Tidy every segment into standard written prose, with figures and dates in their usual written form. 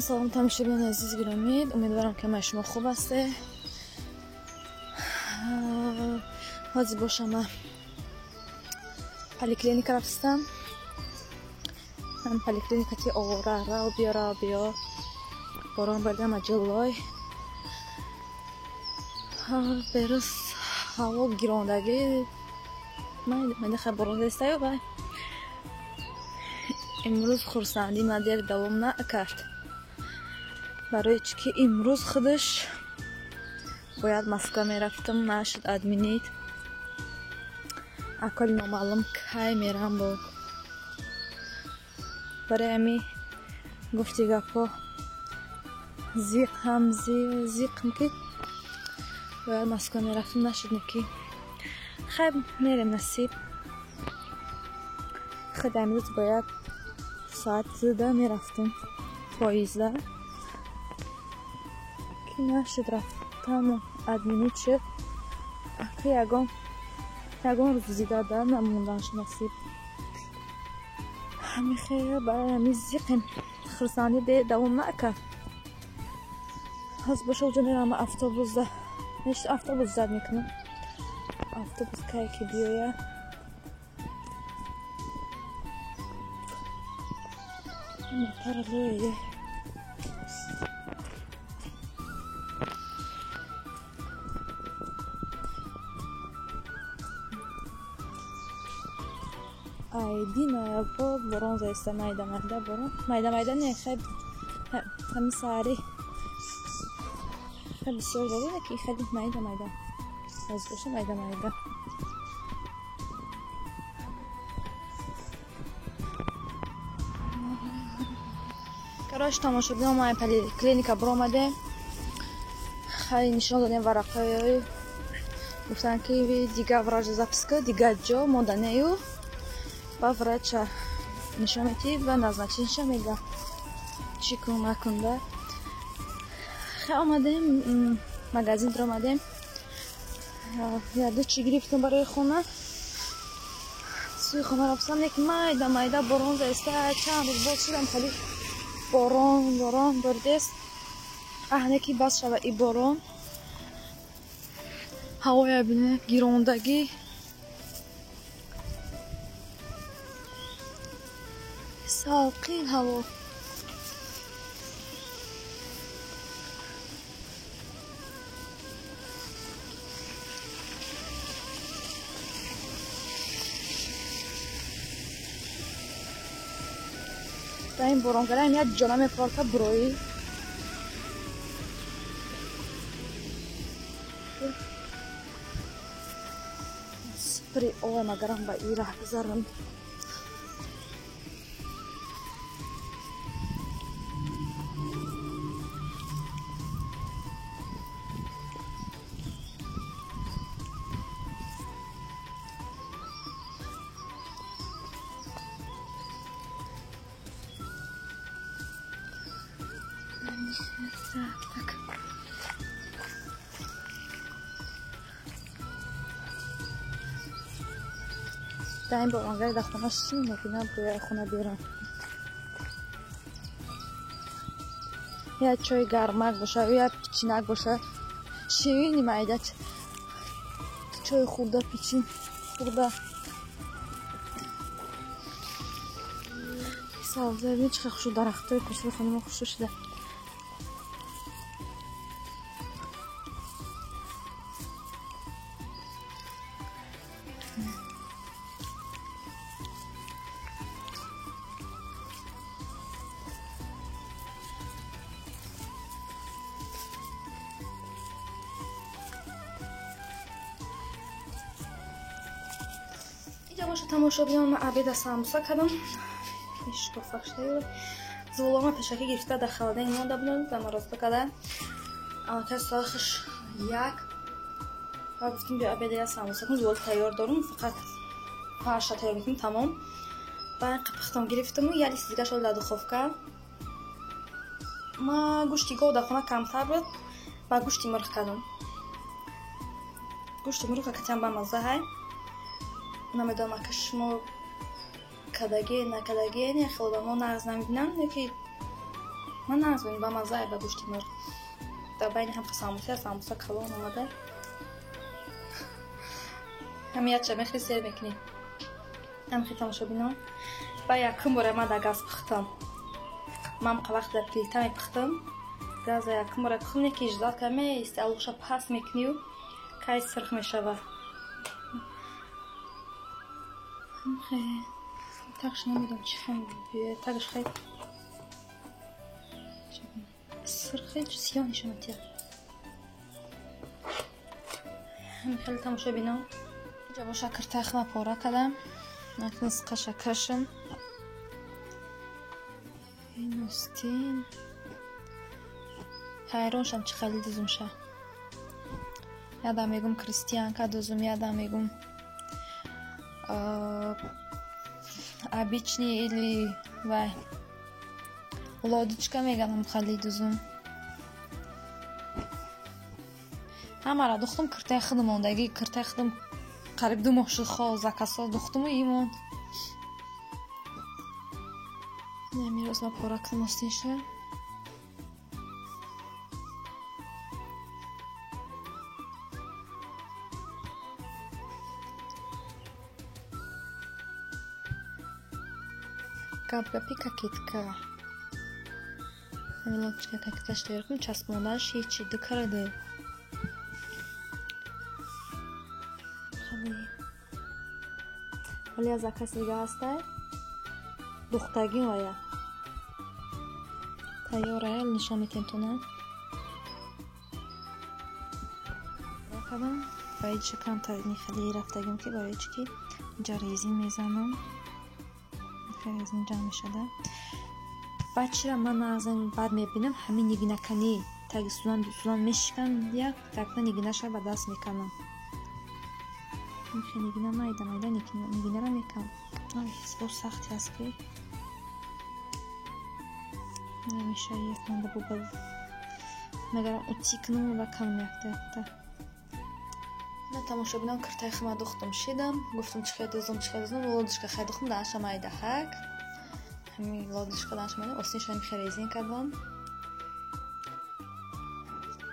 Салом, тамошобинони азиз гиромӣ. Умедворам, ки ҳамаи шумо хуб ҳастед. Ҳозир бошам, ман поликлиника рафтам. Поликлиника ки овора рав биё, рав биё. Борон бардам аҷаллой. Берӯз ҳаво гирондагӣ. Майда борон дестаю ва имрӯз хурсандӣ ман дер давом накард. Барои чӣ ки имрӯз худаш бояд Москва мерафтам, нашуд, отменить. Аколи номаълум кай мерам бо. Барои ҳами гуфти гапҳо зиқ ҳам зиқм ки бояд Москва мерафтам, нашуд неки. Хайр, мерем, насиб. Худ имрӯз бояд соат 2 мерафтем поезда. Ки нашуд рафтаму отменить шуд. Ака ягон рӯз зида да намонданш насиб. Ҳами хел барои ҳами зиқем хурсандӣ давом накард. Ҳозир боша уҷо мерам автобусда. Автобус зад мекунам. Автобус кай ки биёя. Параллель. Айдина боз борон заиста, майда майда борон. Майда майда не, хай ҳами саҳари. Хай бисёр задада ки хеле майда майда. Боз боша майда майда. Короче, тамошобинон, ма поликлиника биромадем. Хай нишон додем варақҳои. Гуфтанд ки дига врач записка, дига ҷо монданею. Ба врача нишон метиҳӣ ва назначениша мега. Чӣ кун накун да. Хай омадем, магазин биромадем. Яду чӣ гирифтем барои хона. Сӯи хона рафтам, лекин майда майда борон заиста. Чанд рӯз боз шудам хеле борон борон боридест. Аҳне ки бас шава и борон. Ҳавоя бине гирондагӣ. Салқин ҳаво. Дар ин боронгараам як ҷона мефорта буроӣ. Супри ой магарам ба и раҳ гузарам. Так. Дар ин боронгари дар хона шин мекунам, буя хона берам. Я чой гармак боша, я пичинак боша. Ширини майда чой хурда, пичин хурда. Савза бин чӣ хушу дарахтои пеши хонамо хушу шуда. Инҷа боша тамошобинон, ман обеда самбуса кардам. Ишкофак шуда. Зулома пешакӣ гирифта дар холодильник монда будам, дар морозилка карда. Аллакай соаташ 1. Ва гуфтем биё обеда я самбуса кун, зулол тайёр дорум, фақат фарша тайёр мекунем, тамом. Баъд қапихтам гирифтаму, як лист дига шуд дар духовка. Ма гӯшти гов дар хона камтар буд, ба гӯшти мурғ кардам. Гӯшти мурғ катиам ба мазза ҳай. Намедонам ака шумо кадаге накадаге, не хел одамо нағз намебинанд, ки Ман нағз ба маззае ба гӯшти мурғ. Дар байни ҳам самбуса, самбуса калон омада. Ҳам якча мехри сер мекунӣ. Ҳамхи тамошобинон. Ба якум бора ман дар газ пухтам. Ман вақт дар плита мепухтам. Газа якум бора пухтам, не ки ждать каме, алуша пас мекунию, кай сирх мешава. Тагш намедонам чи хем тагш хай сирхи сиёҳ нишон метиҳад. Хеле тамошобинон. Инҷа боша киртаи худам пора кардам. Нисқаша кашам. Иностин. Ҳайрон шам чӣ хеле дузумша. Ядам мегум крестьянка дузум, ядам мегум обычный или вай лодочка меганам хали дузум. Ҳамара духтум киртаи худам мондагӣ, киртаи худам қариб 2 моҳ шуд хо заказҳо духтуму имон. Намирӯз ма пора кунам остинша. Гап-гапи кокетка. Лодочка кокеткаш тайёр кунам, часпондааш ҳечи ду карада. Ҳоли аз заказ дига ҳастай. Духтагӣ оя. Тайёрая, нишон метиҳем тона. Кардам. Ба иҷа камтар хеле рафтагим ки барои чи ки инҷа резин мезанам. Резин ҷамъ мешада. Баъд чира ман нағзан баъд мебинам ҳамин нигинакани таги сулан мешикан як такна нигинаша ба даст меканам. Нигина майда майда нигинара меканам. Ой, сахти аст ки намеша якманда буба мегарам утӣ кунам ва канам якта якта. На тамошобинон киртаи хима духтум шидам. Гуфтум чӣ хел дузум, чӣ хел дузум. Лодочка хай духтум даҳаша майда ҳак. Ҳамин лодочка даҳаша майда. Остинша ҳамин резин кардам.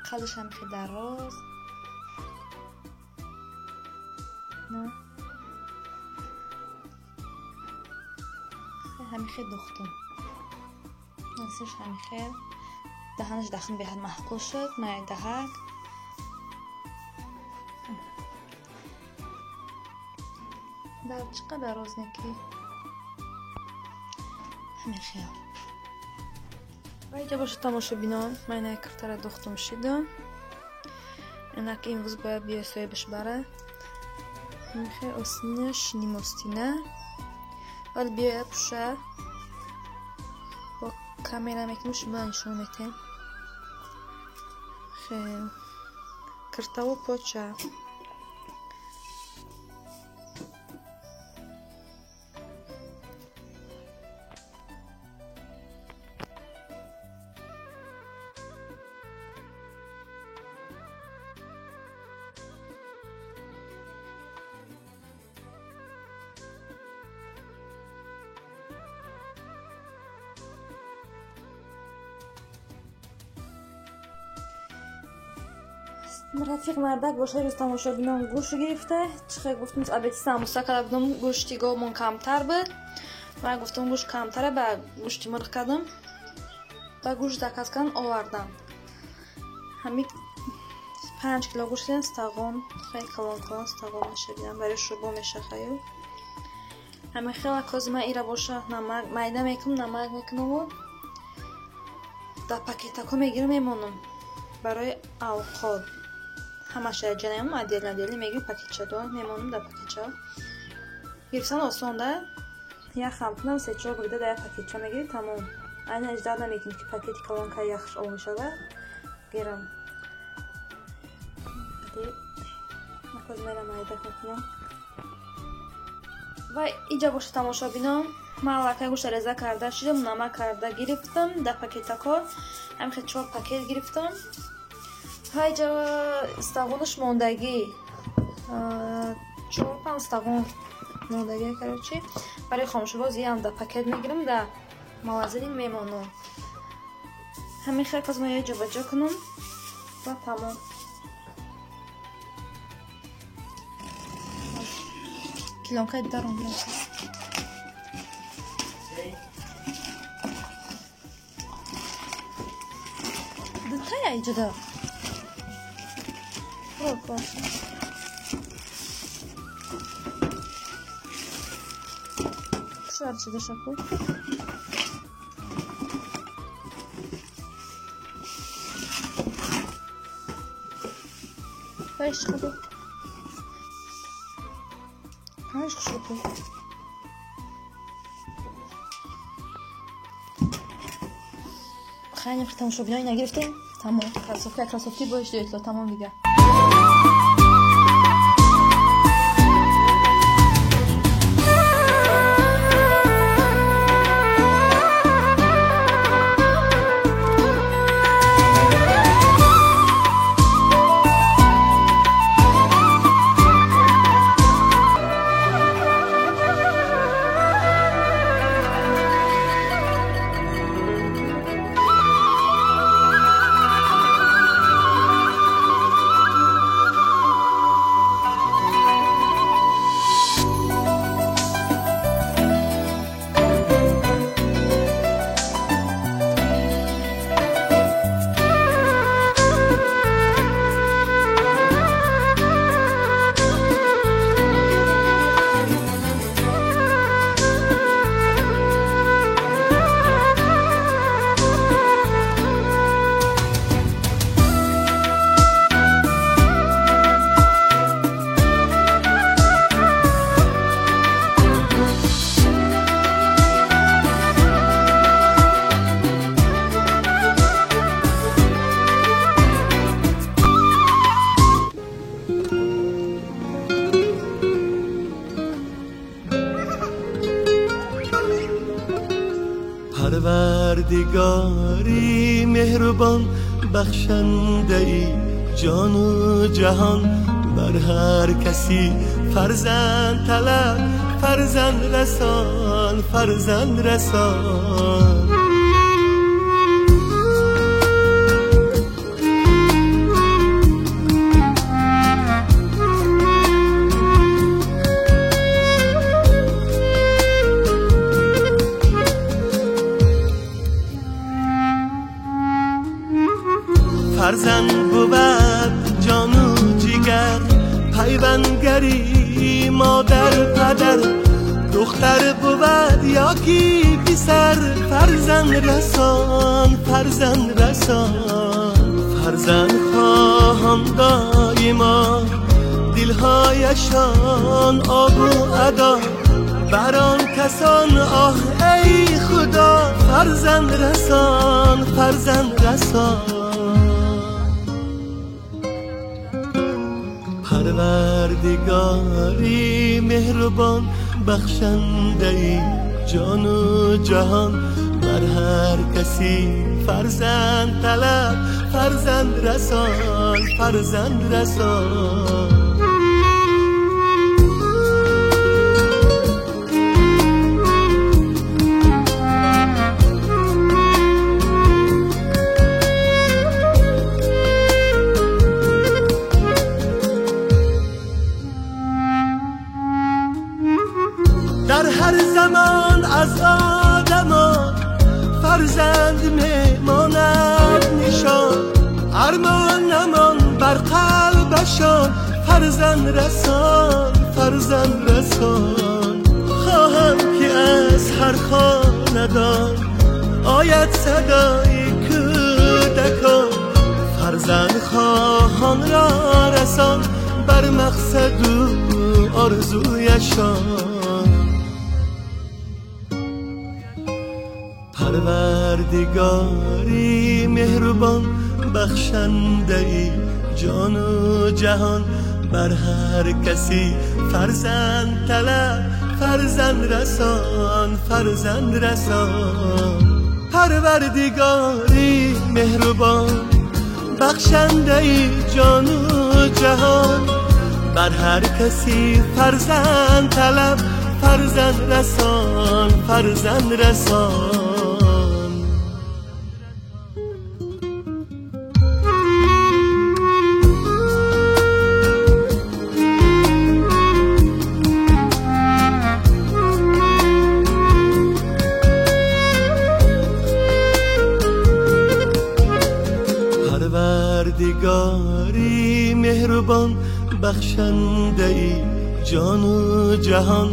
Қадаш ҳамин хел дароз. На. Ҳамин хел духтум. Остинш ҳамин хел. Даҳанаш дахн беҳад маҳқул шуд. Майда ҳак. Дар чӣ қадар роз неки? Ҳамин хел. Ва инҷа бошад тамошобинон, ман ина киртара духтум шидам. Инак имрӯз бояд биёй соҳибаш бара. Ҳамин хел остинаш нимостина. Вале биёя пуша. Бо камера мекунем, шумо нишон метиҳем. Хел. Киртаву поча. Рафиқ мардак боша рӯз тамошобинон гӯшт гирифта. Чихе гуфтум абети самбуса карда будам, гӯшти говмон камтар буд. Ман гуфтум гӯшт камтара, ба гӯшти мурғ кардам. Ба гӯшт заказ кардам, овардам. Ҳамин 5 кило гӯшт дидам, стағон, хеле калон калон стағон меша дидам, барои шӯрбо меша хаю. Ҳамин хела кози ман ира боша намак майда мекунам, намак мекунаму дар пакетако мегирам мемонам барои авқот. Ҳамаша ҷанаям отдельно отдельно мегирам пакетча до мемонам дар пакетча. Гирифтан осон да? Як хамтунам 3-4 бурида дар як пакетча мегирӣ тамом. Айна иҷдат намекунӣ ки пакети калон кай яхш об мешава. Гирам. Накоз мерам майда мекунам. Ва иҷа боша тамошобинон, ман аллакай гӯшта реза карда шидам, намак карда гирифтам дар пакетако. Ҳамин хел 4 пакет гирифтам. Ва иҷа стағонаш мондагӣ. 4-5 стағон мондагӣ, короче. Барои хомшубоз иам дар пакет мегирам, дар магазин мемонам. Ҳамин хел пас ман ҷобаҷо кунам ва тамом. Килонкаи даром бирам. Дутая иҷода. Шарчида шаку. Панҷ хуб. Панҷ хуб. Хайни тамошобинои нагирифтем. Тамом. Кроссовка, кроссовки боиш диҳед, тамом дига. پروردگاری مهربان بخشنده ای جان و جهان، بر هر کسی فرزند طلب فرزند رسان فرزند رسان. فرزند بود جان و جگر، پیوندگری مادر پدر، دختر بود یا کی پسر، فرزند رسان فرزند رسان. فرزند خواهم دایما دلهایشان آب و ادا، بر آن کسان آه ای خدا، فرزند رسان فرزند رسان. پروردگاری مهربان بخشنده ای جان و جهان، بر هر کسی فرزند طلب فرزند رسان فرزند رسان. در هر زمان از آدمان فرزند میماند نشان، ارمان نمان بر قلبشان، فرزند رسان فرزند رسان. خواهم که از هر خاندان آید صدای کودکان، فرزند خواهان را رسان بر مقصد و آرزویشان. پروردگاری مهربان بخشنده ای جان و جهان، بر هر کسی فرزند طلب فرزند رسان فرزند رسان. پروردگاری مهربان بخشنده ای جان و جهان، بر هر کسی فرزند طلب فرزند رسان فرزند رسان. پروردگاری مهربان، بخشنده ای جان و جهان،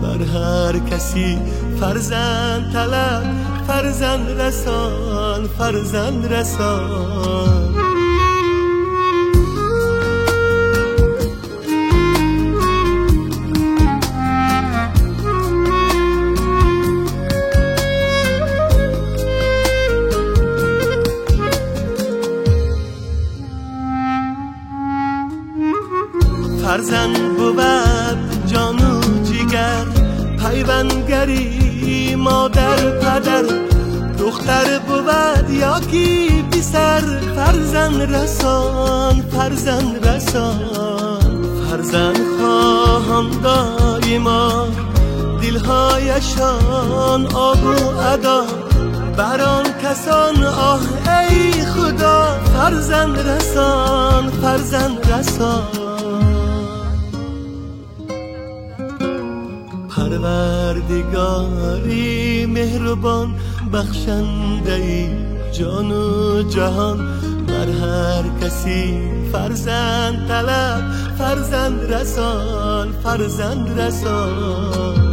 بر هر کسی فرزند طلب، فرزند رسان، فرزند رسان. فرزند بود جان و جگر، پیوندگری مادر پدر، دختر بود یا کی پسر، فرزند رسان، فرزند رسان. فرزند خواهان دایما، دلهایشان آب و ادا، بر آن کسان آه ای خدا، فرزند رسان، فرزند رسان. پروردگاری مهربان، بخشنده ای جان و جهان، بر هر کسی فرزند طلب، فرزند رسان، فرزند رسان.